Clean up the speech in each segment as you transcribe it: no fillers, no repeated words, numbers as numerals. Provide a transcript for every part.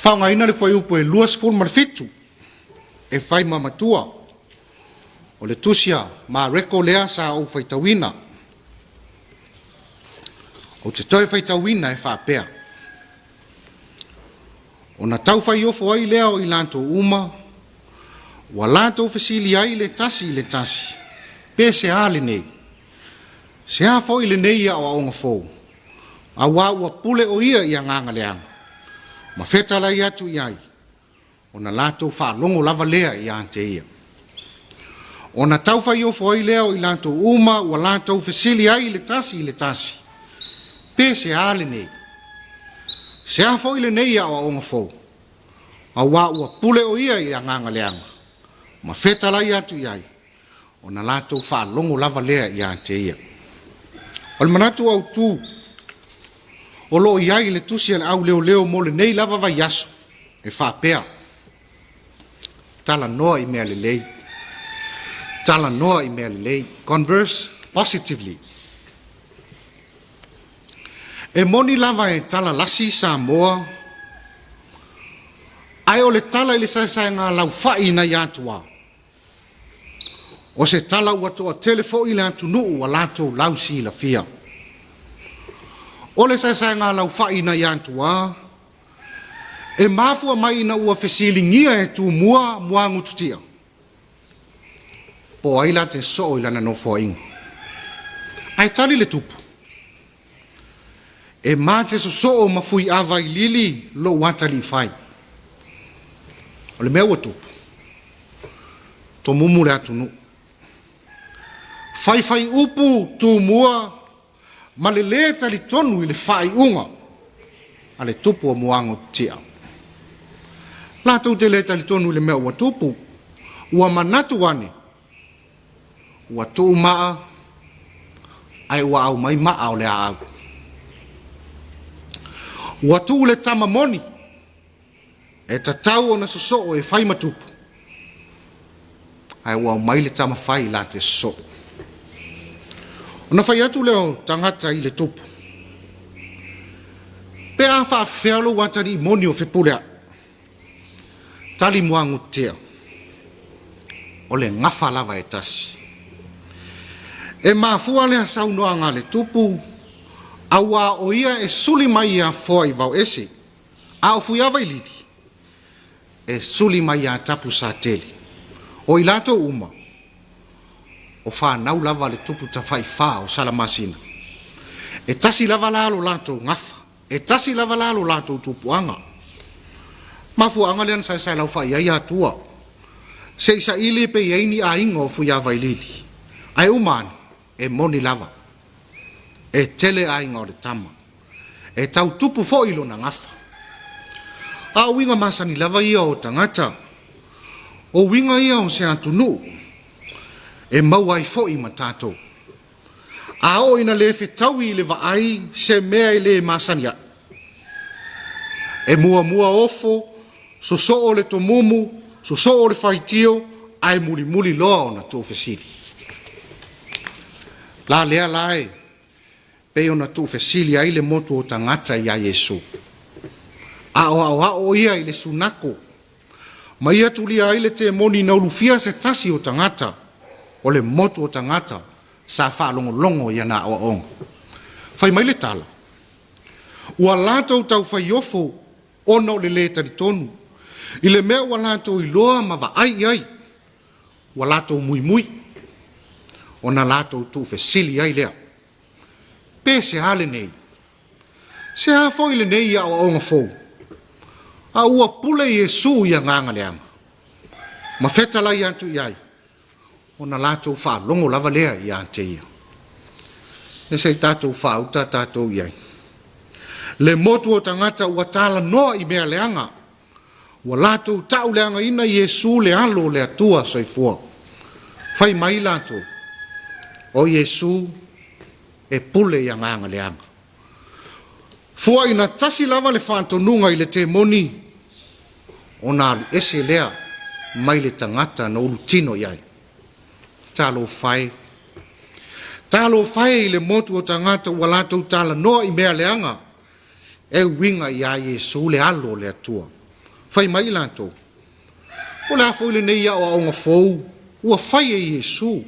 Faaaogaina le fuaiupu e 27 e fai ma matua o le tusi a Mareko lea sa ou faitauina. Ou te toe faitauina e faapea, Ona taufaaiofo ai lea o i latou uma, ua latou fesili ai le tasi i le tasi, Pe se a lenei? Se a foi lenei aoaoga fou? Auā ua pule o ia i agaga leaga, ma fetalai atu i ai, ona latou faalogo lava lea ia te ia. Ona taufaaiofo ai lea o i latou uma ua latou fesili ai le tasi i le tasi, Pe se a lenei? Se a foi lenei aoaoga fou? Auā ua pule o ia i agaga leaga, ma fetalai atu i ai, ona latou faalogo lava lea ia te ia. O le manatu autu o lo o i ai i le tusi a le au leoleo mo lenei lava vaiaso e faapea, Talanoa i mea lelei. Talanoa i mea lelei. Converse positively. E moni lava e tala lasi Samoa, ae o le tala i le saesaega laufai nai Atua. O se tala ua toatele foi le atunuu ua latou lausilafia. O le saesaega laufai nai Atua, e mafua mai ina ua fesiligia e Tumua Muagututia, po o ai la te soo i lana nofoaiga. Ae tali le tupu, E ma te sosoo ma Fuiava i lili lou atalii-fai. O le mea ua tupu, tomumu le atunuu. Faifai upu Tumua ma le lē talitonu i le faaiuga a le tupu o Muagututia. Latou te lē talitonu i le mea ua tupu, ua manatu ane Ua tuu maa, ae ua aumai maa o le aau. Ua tuu le tama moni e tatau ona sosoo e fai ma tupu, ae ua aumai le tama fai la te sosoo. Ona fai atu lea o tagata i le tupu, Pe a faafefea lou atalii moni o Fepuleai? Tali Muagututia, O le gafa lava e tasi. E mafua lea saunoaga a le tupu, auā o ia e suli mai ia Foa i Vaoese, a o Fuiavailili e suli mai ia Tapusatele. O i latou uma, o fanau lava a le tupu tafaifa o Salamasina. E tasi lava la lo latou gafa. E tasi lava la lo latou tupuaga. Mafuaaga lea na saesaelaufa'i ai Atua, se i saili pe i ai ni aiga o Fuiavailili. Ae uma ane, e moni lava. E tele aiga o le tama. E tau tupu foi lona gafa. A o uiga masani lava ia o tagata. O uiga ia o se atunuu e maua ai foi ma tatou. A oo ina le fetaui i le vaai se mea e le masani ai, e muamua ofo, sosoo le tomumu, sosoo le faitio, ae mulimuli loa ona tuufesili. La lea la e pei ona tuufesili ai le motu o tagata iā Iesu. A o aoao ia i le sunako Ma ia tulia ai le temoni na ulufia se tasi o tagata o le motu o tagata sa faalogologo i ana aoaoga. Fai mai le tala, Ua latou taufaiofo ona o le lē talitonu i le mea ua latou iloa ma vaai i ai, ua latou muimui, ona latou tuufesili ai lea, Pe se a lenei? Se a foi lenei aoaoga fou? A ua pule Iesu i agaga leaga, ma fetalai atu i ai, ona latou faalogo lava lea ia te ia. E se i tatou faauta tatou i ai. Le motu o tagata ua talanoa i mea leaga, ua latou ta'uleagaina Iesu le Alo o le Atua soifua. Fai mai latou, O Iesu e pule i agaga leaga. Fua ina tasi lava le faatonuga i le temoni, ona alu ese lea mai le tagata na ulutino i ai. Talofa e! Talofa e i le motu o tagata ua latou talanoa i mea leaga e uiga iā Iesu le Alo o le Atua. Fai mai i latou, O le a foi lenei aoaoga fou ua fai e Iesu,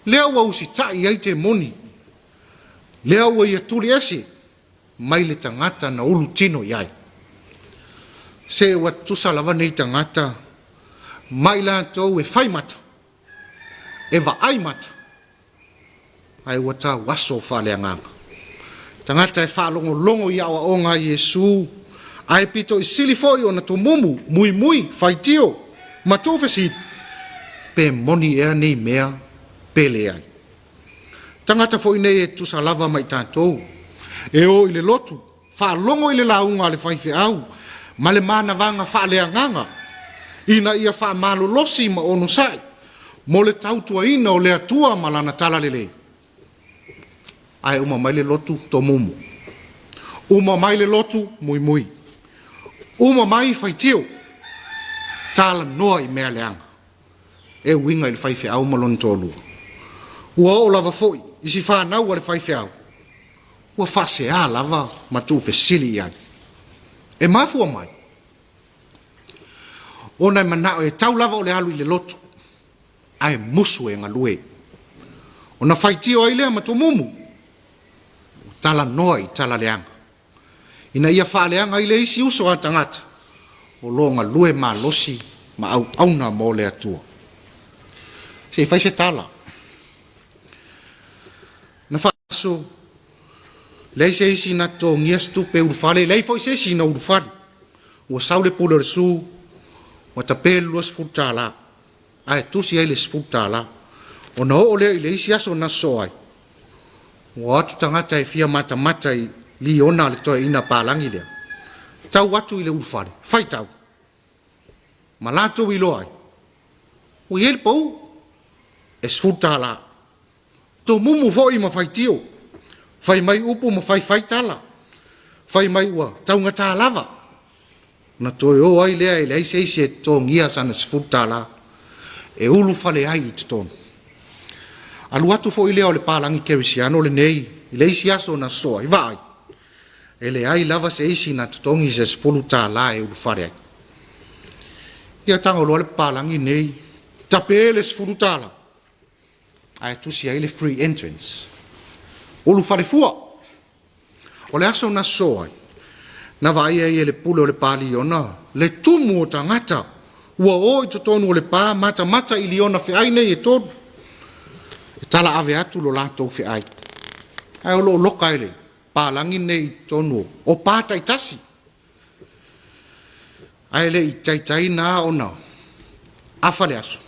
lea ua usitai ai temoni, lea ua ia tuli ese mai le tagata na ulu tino i ai. Se ua tutusa lava nei tagata ma i latou e fai mata, e vaai mata, ae ua tauaso faaleagaga. Tagata e faalogologo i aoaoga a Iesu, ae pito i sili foi ona tomumu, muimui, faitio, ma tuufesili, pe moni ea nei mea pe leai. Tagata foi nei e tutusa lava ma i tatou, e o i le lotu, faalogo i le lauga a le faifeau ma le manavaga faaleagaga, ina ia faamalolosi ma onosai mo le tautuaina o le Atua ma Lana talalelei. Ae uma mai le lotu tomumu, uma mai le lotu muimui, uma mai faitio, talanoa i mea leaga e uiga i le faifeau ma lona toalua. Ua oo lava foi i si fanau a le faifeau, ua faasea lava ma tuufesili i ai. E mafua mai ona e manao e tau lava o le alu i le lotu, ae musu e galue. Ona faitio ai lea ma tomumu, ua talanoa i tala leaga, ina ia faaleaga ai le isi uso a tagata o lo o galue malosi ma auauna mo le Atua. Se i fai se tala. Na faaso, leai se isi na totogia se tupe ulufale, leai foi se isi na ulufale. Ua sau le pule o le su, ua tape le $20, ae tusi ai le $10. Ona oo lea i le isi aso na sosoo ai, ua o atu tagata e fia matamata i liona a le toeaina palagi lea, tau atu i le ulufale, faitau, ma latou iloa ai, ua i ai le pau e $10. Tomumu foi ma faitio, fai mai upu ma faifai tala, fai mai ua taugata lava, ona toe o ai lea e leai se isi e totogia sana $10 e ulufale ai i totonu. Alu atu foi lea o le palagi kerisiano lenei i le isi aso na sosoo ai, vaai, e leai lava se isi na totogi se $10 e ulufale ai. Ia tago loa le papalagi nei, tape le $10, ae tusi ai le free entrance. Ulufale fua. O le aso na sosoo ai, na vaai ai e le pule o le pa liona le tumu o tagata ua o i totonu o le pa matamata i liona feai nei e tolu, e talaave atu lo latou feai. Ae o lo o loka e le palagi nei i totonu o pa taitasi. Ae le i taitai na ona afa le aso,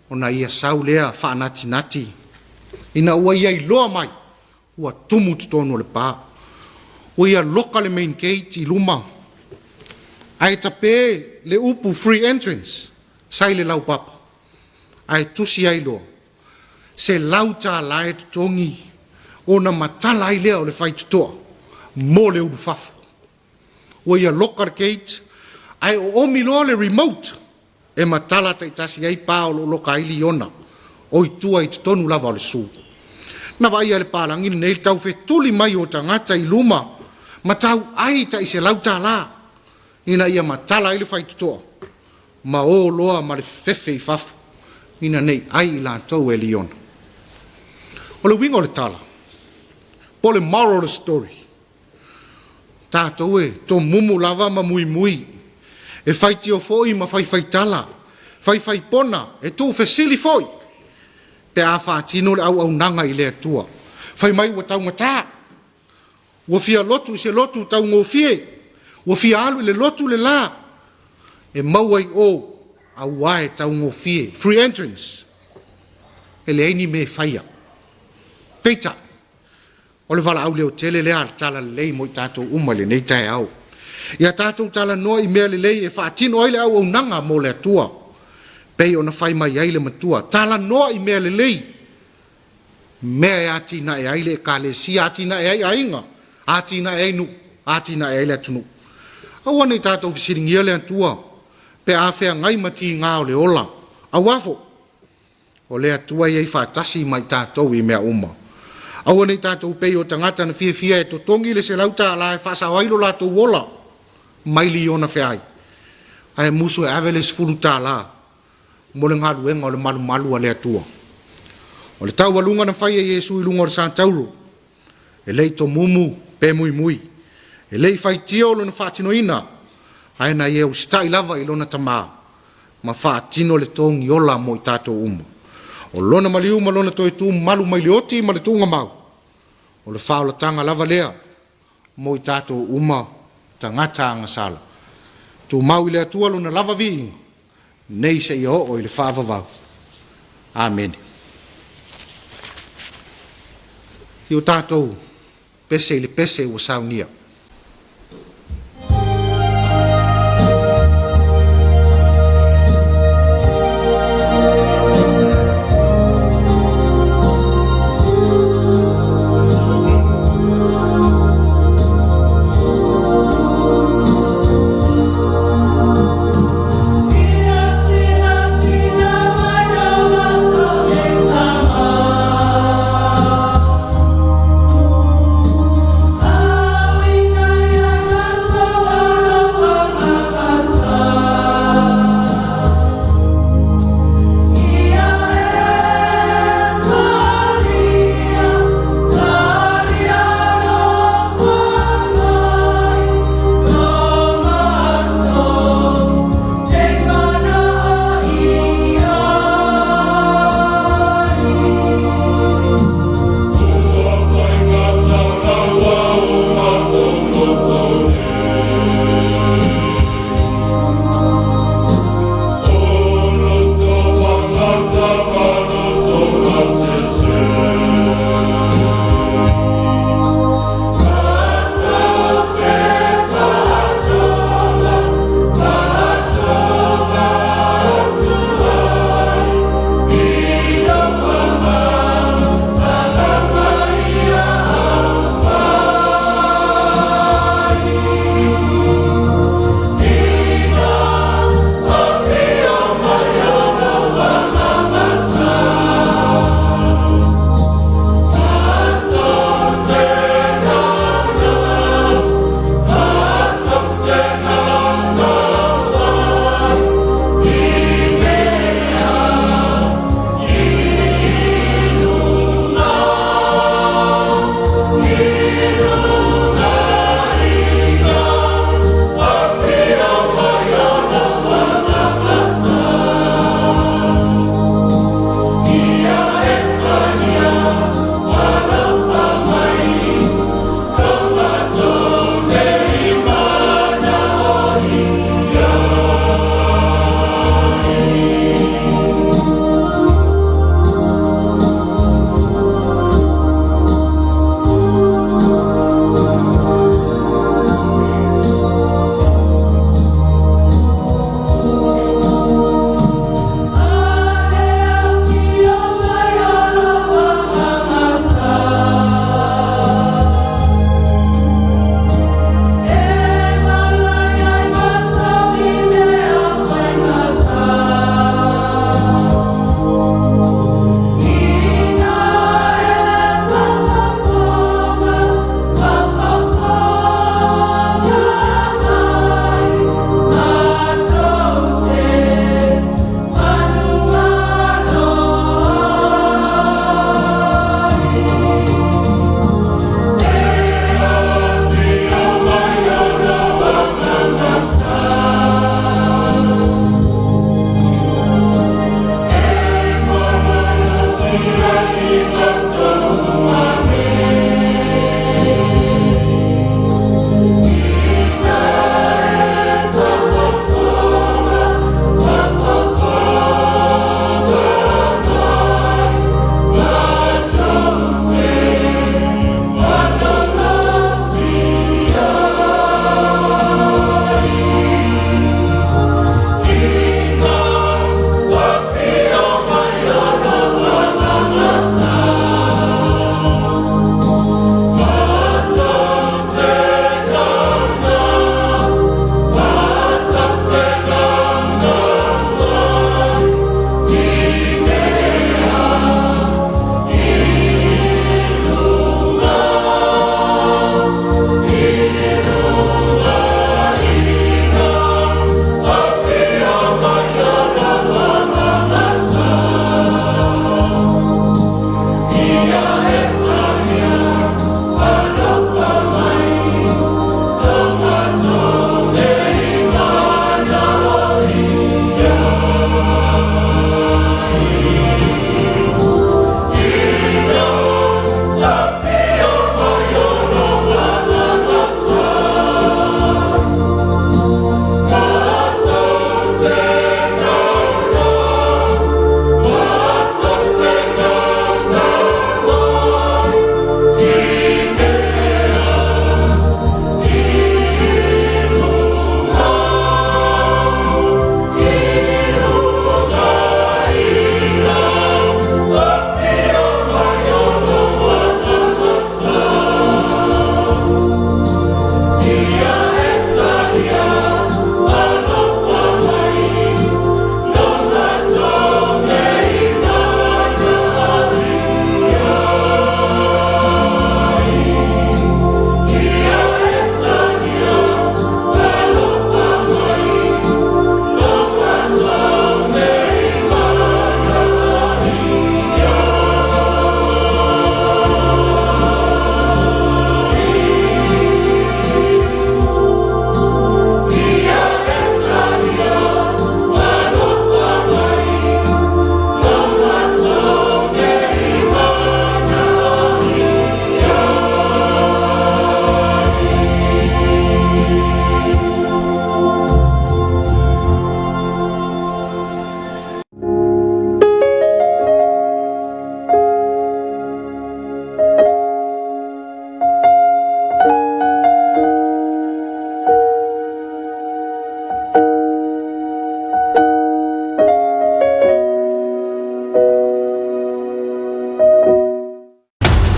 ona ia sau lea faanatinati ina ua ia iloa mai ua tumu totonu o le pa. Ua ia loka le main gate i luma, ae tape le upu free entrance sa i le laupapa, ae tusi ai loa $100 e totogi ona matala ai lea o le faitotoa mo le ulufafo. Ua ia loka le gate, ae oomi loa le remote e matala taitasi ai pa o lo o loka ai liona o i tua i totonu lava o le su. Na vaaia e le palagi lenei le taufetuli mai o tagata i luma ma tauai tai $100 ina ia matala ai le faitotoa ma o loa ma le fefefe i fafo ina ne i ai i latou e liona. O le uiga o le tala, po o le moral of the story, Tatou e tomumu lava ma muimui, e faitio foi ma faifaitala, faifaipona, e tuufesili foi pe a faatino le auaunaga i le Atua. Fai mai ua taugata, ua fia lotu i se lotu taugofie, ua fia alu i le lotu le la, e maua i o, aua e taugofie, free entrance. E leai ni mea e faia. Peitai, O le valaau leotele lea a le Talalelei mo i tatou uma i lenei taeao. Ia tatou talanoa i mea lelei e faatino ai le auaunaga mo le Atua, pei ona fai mai ai le Matua, talanoa i mea lelei, mea e atinae ai le Ekalesia, atinae ai aiga, atinae ai nuu, atinae ai le atunuu. Aua ne i tatou fesiligia le Atua pe a feagai ma tiga o le ola, aua foi O le Atua e i ai faatasi ma i tatou i mea uma. Aua ne i tatou pei o tagata na fiafia e totogi le $100 e faasao ai lo latou ola. maili i ona feai, ae musu e ave le $10 mo le galuega o le malumalu a le Atua. O le taualuga na faia e Iesu i luga o le satauro, e le i tomumu pe muimui, e le i faitio lona faatinoina, ae na ia usitai lava i lona Tama ma faatino le togiola mo i tatou uma. O lona maliu ma lona toe tu mamalu mai le oti ma le tuugamau, o le faaolataga lava lea mo i tatou uma tagata agasala. Tumau i le Atua lona lava viiga, nei seia oo i le faavavau. Amene. I o tatou pese i le pese ua saunia.